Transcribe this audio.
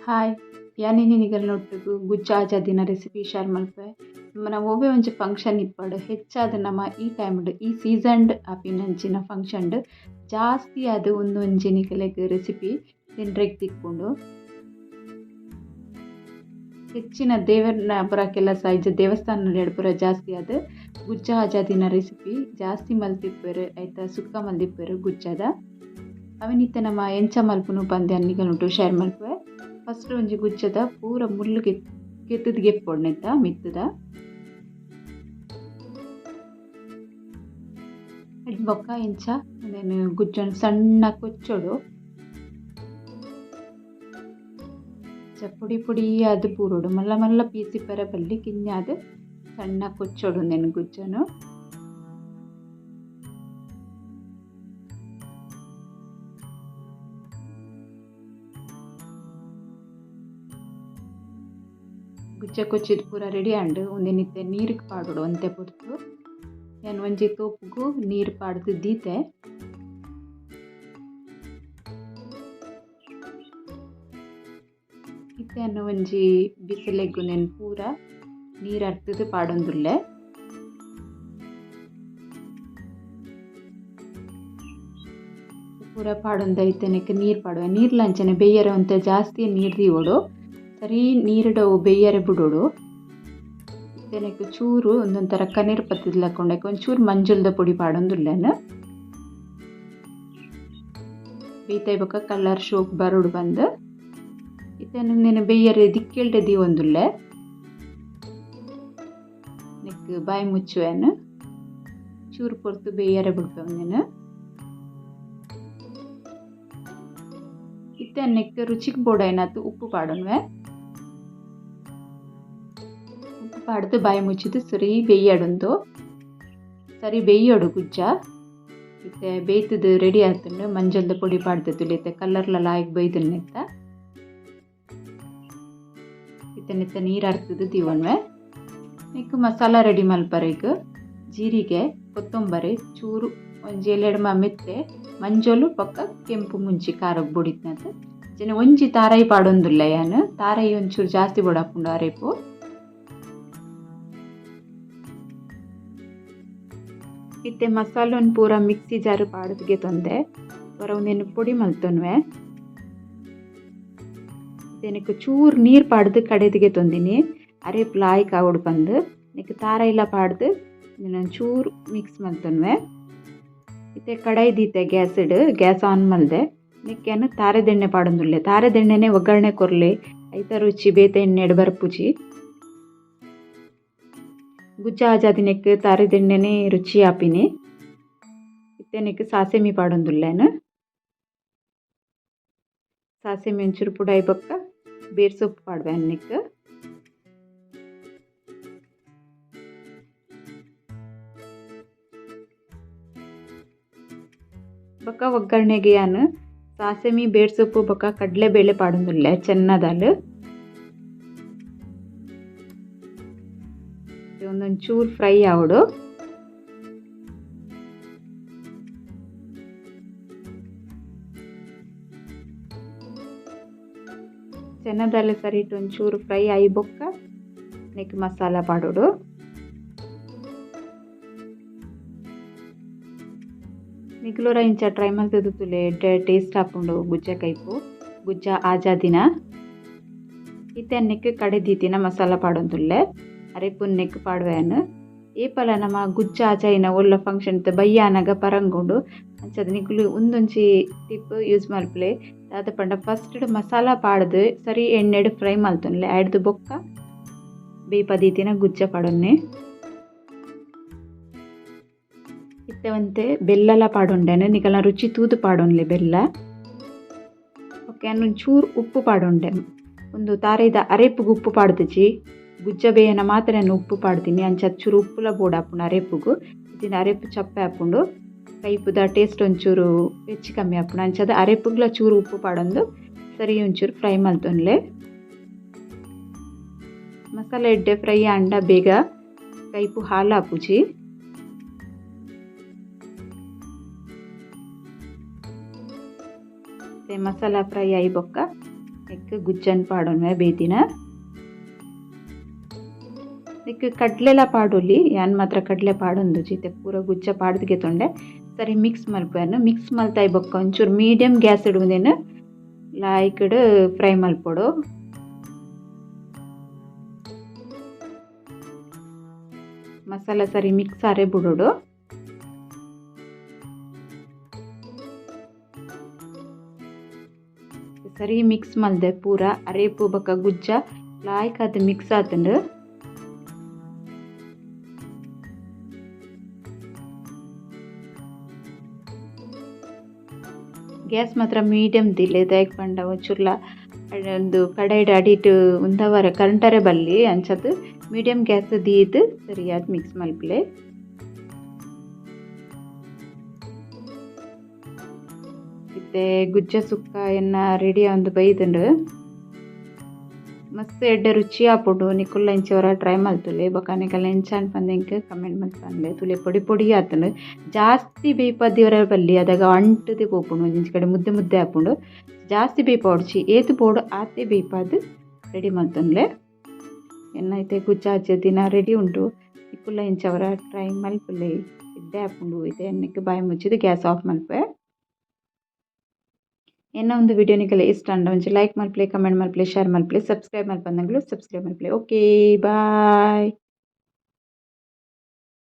Hi, ಯಾನಿನಿ ನಿಗಲ್ನೊಟ್ಟುಗು ಗುಜ್ಜ ಆಜಾದಿನ recipe share ಮಲ್ಪೆ. ನಮ್ಮನ ಒವ್ವೆ ಒಂಜಿ ಫಂಕ್ಷನ್ ಇಪ್ಪಡು ಹೆಚ್ಚಾದ ನಮ್ಮ ಈ ಟೈಮ್ಡ್ ಈ ಸೀಸನ್ಡ್ ಆಪಿನಂಚಿನ ಫಂಕ್ಷನ್ಡ್ ಜಾಸ್ತಿ ಅದು ಒಂದೊಂಜಿ ನಿಕಲೆಗ್ ರೆಸಿಪಿ ತಿನ್ರೆಗ್ ತಿಕ್ಕೊಂಡು. ಹೆಚ್ಚಿನ ದೇವರನ ಪುರ ಕೆಲಸ ಇಜ್ಜ ದೇವಸ್ಥಾನ ಪುರ ಜಾಸ್ತಿ ಅದು ಗುಜ್ಜ ಆಜಾದಿನ ರೆಸಿಪಿ ಜಾಸ್ತಿ ಮಲ್ತಿಪ್ಪೆರು, ಐತ ಸುಕ್ಕ ಮಲ್ದಿಪ್ಪೆರು ಗುಜ್ಜದ. ಅವಿನಿತ್ತೆ ನಮ್ಮ ಎಂಚ ಮಲ್ಪುನು ಪಂದೆ ನಿಗಲುಂಟು ಶೇರ್ ಮಲ್ಪುವೆ. ಫಸ್ಟ್ ಒಂಜಿ ಗುಜ್ಜದ ಪೂರ ಮುಳ್ಳು ಕೆತ್ತದ ಗೆಪ್ಪೊಡ್ನೆತ್ತ ಮಿತ್ತದ ಬೊಕ್ಕ ಇಂಚ ಉಂದೆನ್ ಗುಜ್ಜನ್ ಸಣ್ಣ ಕೊಚ್ಚೊಡು ಪೊಡಿ ಪೊಡಿ ಆದ್ ಪೂರೊಡು, ಮಲ್ಲ ಮಲ್ಲ ಪೀಸ್ ಇಪ್ಪೆರೆ ಬಲ್ಲಿ ಕಿನ್ಯಾದ್ ಸಣ್ಣ ಕೊಚ್ಚೊಡು ಉಂದೆನ್ ಗುಜ್ಜನು. ಗುಜ್ಜ ಕೊಚ್ಚಿದ್ ಪೂರ ರೆಡಿ ಆಂಡ್. ಉಂದೆನ್ ಇತ್ತೆ ನೀರಿಗೆ ಪಾಡೊಡು ಒಂತೆ ಪೊರ್ತು. ಯಾನ್ ಒಂಜಿ ತೋಪುಗು ನೀರು ಪಾಡ್ದು ದೀತೆ. ಇತ್ತೆ ಯಾನ್ ಒಂಜಿ ಬಿಸಿಲೆಗ್ ಉಂದೆನ್ ಪೂರ ನೀರ್ ಅರ್ತುದು ಪಾಡೊಂದುಲ್ಲೆ. ಪೂರ ಪಾಡೊಂದು ಇತ್ತೆ ನೆಕ್ಕ್ ನೀರು ಪಾಡುವೆ. ನೀರ್ಲ ಅಂಚನೆ ಬೇಯರೆ ಒಂತೆ ಜಾಸ್ತಿ ನೀರು ದೀವೊಡು, ಸರಿ ನೀರುಡು ಬೇಯರೆ ಬುಡೊಡು. ಇತ್ತೆ ನೆಕ್ಕ್ ಚೂರು ಒಂದೊಂಥರ ಕನೀರ್ ಪತ್ತುದ್ ಲಕ್ಕೊಂಡೆ ಒಂಚೂರು ಮಂಜುಲ್ದ ಪೊಡಿ ಪಾಡೊಂದುಲ್ಲೆನ್. ಬೇಯ್ತೈ ಬೊಕ್ಕ ಕಲರ್ ಶೋಕ್ ಬರೊಡು ಬಂದ್. ಇತ್ತೆ ಉಂದೆನ್ ಬೇಯರೆ ದಿಕ್ಕೆಲ್ಡೆ ದೀವೊಂದುಲ್ಲೆ. ನೆಕ್ಕ್ ಬಾಯಿ ಮುಚ್ಚುವೆನ್, ಚೂರು ಪೊರ್ತು ಬೇಯರೆ ಬುಡ್ಪೆ ಉಂದೆನ್. ಇತ್ತೆ ನೆಕ್ಕ್ ರುಚಿಗ್ ಬೋಡಾಯಿನಾತ್ ಉಪ್ಪು ಪಾಡೊನ್ವೆ. ಉಪ್ಪು ಪಾಡ್ದು ಬಾಯಿ ಮುಚ್ಚಿದ್ ಸರಿ ಬೇಯಡುಂದು, ಸರಿ ಬೇಯೋಡು ಗುಜ್ಜ. ಇತ್ತೆ ಬೇಯ್ತುದು ರೆಡಿ ಆತುಂಡು. ಮಂಜಲ್ದ ಪೊಡಿ ಪಾಡ್ದು ಇತ್ತೆ ಕಲರ್ಲ ಲಾಯ್ಕ್ ಬೈದುಂಡು ನೆತ್ತ. ಇತ್ತೆ ನೆತ್ತ ನೀರು ಅರ್ತುದು ದೀವೊನ್ವೆ. ನೆಕ್ಕ್ ಮಸಾಲ ರೆಡಿ ಮಲ್ಪರೆಗ್ ಜೀರಿಗೆ, ಕೊತ್ತಂಬರಿ, ಚೂರು ಒಂಜಿ ಎಲೆಡ್ಮ ಮೆತ್ತೆ, ಮಂಜೊಲು ಬೊಕ್ಕ ಕೆಂಪು ಮುಂಚಿ ಖಾರಗ್ ಬೊಡಿತ್ನತ್. ಅಂಚನೆ ಒಂಜಿ ತಾರಾಯಿ ಪಾಡೊಂದುಲ್ಲೆ ಯಾನ್. ತಾರಾಯಿ ಒಂಚೂರು ಜಾಸ್ತಿ ಬೋಡಾಪುಂಡು ಅರೇಪು. ಇತ್ತೆ ಮಸಾಲನ್ ಪೂರ ಮಿಕ್ಸಿ ಜಾರ್ ಪಾಡ್ದ್ ಗೆತೊಂದೆ ಪೂರ ಉಂದೆನ್ ಪೊಡಿ ಮಲ್ತೊನ್ವೆ. ಇತ್ತೆ ನೆಕ್ಕ್ ಚೂರು ನೀರು ಪಾಡ್ದ್ ಕಡೆದ್ ಗೆತೊಂದಿನಿ ಅರೇಪು ಲಾಯ್ಕ್ ಆವೊಡು ಪಂದ್. ನೆಕ್ಕ್ ತಾರಾಯಿಲ ಪಾಡ್ದ್ ಒಂಚೂರು ಮಿಕ್ಸ್ ಮಲ್ತೊನ್ವೆ. ಇತ್ತೆ ಕಡಾಯಿ ದೀತೆ ಗ್ಯಾಸ್ಡ್, ಗ್ಯಾಸ್ ಆನ್ ಮಲ್ದೆ. ನೆಕ್ಕ್ ಯಾನ್ ತಾರೆದೆಣ್ಣೆ ಪಾಡೊಂದುಲ್ಲೆ. ತಾರೆದೆಣ್ಣೆನೆ ಒಗ್ಗರಣೆ ಕೊರ್ಲೆ, ಐತ ರುಚಿ ಬೇತೆ ಎಣ್ಣೆಡ್ ಬರ್ಪುಜಿ. ಗುಜ್ಜ ಆಜಾದಿ ನೆಕ್ಕ್ ತಾರೆದೆಣ್ಣೆನೆ ರುಚಿ ಆಪಿನಿ. ಇತ್ತೆ ನೆಕ್ಕ್ ಸಾಸೆಮಿ ಪಾಡೊಂದುಲ್ಲೆನ್. ಸಾಸೆಮಿ ಒಂಚೂರು ಪುಡಾಯಿ ಬೊಕ್ಕ ಬೇರ್ ಸೊಪ್ಪು ಪಾಡ್ವೆ ನೆಕ್ಕ್. ಬೊಕ್ಕ ಒಗ್ಗರಣೆಗೆ ಯಾನ್ ಸಾಸೆಮಿ, ಬೇರ್ ಸೊಪ್ಪು ಬೊಕ್ಕ ಕಡಲೆಬೇಳೆ ಪಾಡೊಂದುಲ್ಲೆ ಚೆನ್ನದಾಲ್. ಒಂದೊಂಚೂರು ಫ್ರೈ ಆವೊಡು. ಚೆನ್ನದಾಲ್ ಸರಿಟ್ ಒಂಚೂರು ಫ್ರೈ ಆಯಿ ಬೊಕ್ಕ ನೆಕ್ಕ್ ಮಸಾಲ ಪಾಡೊಡು. ನಿಕುಲೊರ ಇಂಚ ಟ್ರೈ ಮಲ್ತುದು ತೂಲೆ, ಎಡ್ಡೆ ಟೇಸ್ಟ್ ಆಪುಂಡು ಗುಜ್ಜ ಕೈಪು ಗುಜ್ಜ ಆಜಾದಿನ. ಇತ್ತೆ ನೆಕ್ಕ್ ಕಡೆ ದೀತಿನ ಮಸಾಲ ಪಾಡೊಂದುಲ್ಲೆ. ಅರೇಪುನ್ ನೆಕ್ಕ್ ಪಾಡುವೆ ಯಾನ್. ಏಪಲ ನಮ ಗುಜ್ಜ ಆಜಾಯಿನ ಒಲ್ಲ ಫಂಕ್ಷನ್ ಬಯ್ಯಾನಗ ಪರಂಗುಂಡು. ಅಂಚಾದ್ ನಿಕುಲು ಉಂದೊಂಜಿ ಟಿಪ್ ಯೂಸ್ ಮಲ್ಪುಲೆ. ದಾದ ಪಂಡ ಫಸ್ಟ್ ಮಸಾಲ ಪಾಡ್ದು ಸರಿ ಎಣ್ಣೆಡ್ ಫ್ರೈ ಮಲ್ತೊನ್ಲೆ, ಐಡ್ದ್ ಬೊಕ್ಕ ಬೇಯ್ಪ ದೀತಿನ ಗುಜ್ಜ ಪಾಡೊನ್ನೆ. ಇತ್ತೆ ಒಂತೆ ಬೆಲ್ಲಲ ಪಾಡೊಂಡೆನ್, ನಿಕಲ್ನ ರುಚಿ ತೂದು ಪಾಡೊನ್ಲೆ ಬೆಲ್ಲ. ಬೊಕ್ಕ ಯಾನ್ ಒಂಚೂರು ಉಪ್ಪು ಪಾಡೊಂಡೆ. ಉಂದು ತಾರಾಯಿದ ಅರೇಪುಗು ಉಪ್ಪು ಪಾಡ್ದಿಜಿ, ಗುಜ್ಜ ಬೇಯನ ಮಾತ್ರ ಯಾನ್ ಉಪ್ಪು ಪಾಡ್ದಿನಿ. ಅಂಚ ಚೂರು ಉಪ್ಪುಲ ಬೋಡಾಪುಂಡು ಅರೇಪುಗು. ಇತ್ತಿನ ಅರೇಪು ಚಪ್ಪೆ ಆಪುಂಡು, ಕೈಪುದ ಟೇಸ್ಟ್ ಒಂಚೂರು ಹೆಚ್ಚು ಕಮ್ಮಿ ಆಪುಂಡು. ಅಂಚಾದ್ ಅರೇಪುಗ್ಲ ಚೂರು ಉಪ್ಪು ಪಾಡೊಂದು ಸರಿ ಒಂಚೂರು ಫ್ರೈ ಮಲ್ತೊನ್ಲೆ. ಮಸಾಲೆ ಎಡ್ಡೆ ಫ್ರೈ ಆಂಡ ಬೇಗ ಕೈಪು ಹಾಲಾಪುಜಿ. ಮಸಾಲ ಫ್ರೈ ಆಯಿ ಬೊಕ್ಕ ನೆಕ್ಕ್ ಗುಜ್ಜನ್ ಪಾಡೊನ್ವೆ ಬೇತಿನ. ನೆಕ್ಕ್ ಕಡ್ಲೆಲ ಪಾಡೊಲಿ, ಯಾನ್ ಮಾತ್ರ ಕಡ್ಲೆ ಪಾಡೊಂದುಜಿ. ಇತ್ತೆ ಪೂರ ಗುಜ್ಜ ಪಾಡ್ದ್ ಗೆತೊಂಡೆ. ಸರಿ ಮಿಕ್ಸ್ ಮಲ್ಪುವೆನ್. ಮಿಕ್ಸ್ ಮಲ್ತಾಯಿ ಬೊಕ್ಕ ಒಂಚೂರು ಮೀಡಿಯಂ ಗ್ಯಾಸ್ ಡ್ ಉಂದೆನ್ ಲಾಯ್ಕ್ಡ್ ಫ್ರೈ ಮಲ್ಪೊಡು. ಮಸಾಲ ಸರಿ ಮಿಕ್ಸ್ ಆರೆ ಬುಡೊಡು. ಸರಿ ಮಿಕ್ಸ್ ಮಲ್ದೆ ಪೂರ ಅರೇಪು ಬೊಕ್ಕ ಗುಜ್ಜ ಲಾಯ್ಕ್ ಆದ್ ಮಿಕ್ಸ್ ಆತುಂಡು. ಗ್ಯಾಸ್ ಮಾತ್ರ ಮೀಡಿಯಂ ದೀಲೆ ದಾಯೆಗ್ ಪಂಡ ಒಂಚೂರ್ಲ ಉಂದು ಕಡಾಯಿಡ್ ಅಡಿಟ್ ಉಂದವರೆ ಕರಂಟರೆ ಬಲ್ಲಿ ಅಂಚಾದ್ ಮೀಡಿಯಂ ಗ್ಯಾಸ್ ದೀದ್ ಸರಿಯಾದ್ ಮಿಕ್ಸ್ ಮಲ್ಪುಲೆ. ಇತ್ತೆ ಗುಜ್ಜೆ ಸುಕ್ಕ ಎನ್ನ ರೆಡಿ ಆವೊಂದು ಬೈದ್ಂಡ್. ಮಸ್ತ್ ಎಡ್ಡೆ ರುಚಿ ಆಪುಂಡು. ನಿಕುಲ್ಲ ಇಂಚ ಒರ ಟ್ರೈ ಮಲ್ತುಲೆ. ಬೊಕ ನಿಕಲ್ನ ಎಂಚ ಆಂಡ್ ಪಂದ್ ಎಂಕ್ ಕಮೆಂಟ್ ಮಲ್ತ್ ಪನ್ಲೆ. ತೂಲೆ ಪೊಡಿ ಪೊಡಿ ಆತ್ಂಡ್. ಜಾಸ್ತಿ ಬೇಯ್ಪಾದ್ ದೀವರೆ ಬಲ್ಲಿ ಅದಗ ಅಂಟುದು ಪೋಪುಂಡು. ಒಂಜೊಂಜಿ ಕಡೆ ಮುದ್ದೆ ಮುದ್ದೆ ಆಪುಂಡು. ಜಾಸ್ತಿ ಬೇಯ್ಪಾವೊಡ್ಚಿ ಏತ್ ಬೋಡು ಆತೆ ಬೇಯ್ಪಾದ್ ರೆಡಿ ಮಲ್ತೊನ್ಲೆ. ಎನ್ನ ಇತ್ತೆ ಗುಜ್ಜೆ ದಿನ ರೆಡಿ ಉಂಡು. ನಿಕುಲ್ಲ ಇಂಚ ಒರ ಟ್ರೈ ಮಲ್ಪುಲೆ. ಎಡ್ಡೆ ಆಪುಂಡು. ಇತ್ತೆ ಎನ್ನಕ್ ಬಾಯಿ ಮುಚ್ಚಿದ್ ಗ್ಯಾಸ್ ಆಫ್ ಮಲ್ಪುವೆ. ಎನ್ನ ಒಂದು ವಿಡಿಯೋ ನಿಕಲೆ ಇಷ್ಟ ಆಂಡ ಒಂಜಿ ಲೈಕ್ ಮಲ್ಪುಲೆ, ಕಮೆಂಟ್ ಮಲ್ಪುಲೆ, ಶೇರ್ ಮಲ್ಪುಲೆ, ಸಬ್ಸ್ಕ್ರೈಬ್ ಮಲ್ಪಂದಂಗುಲು ಸಬ್ಸ್ಕ್ರೈಬ್ ಮಲ್ಪುಲೆ. Okay bye.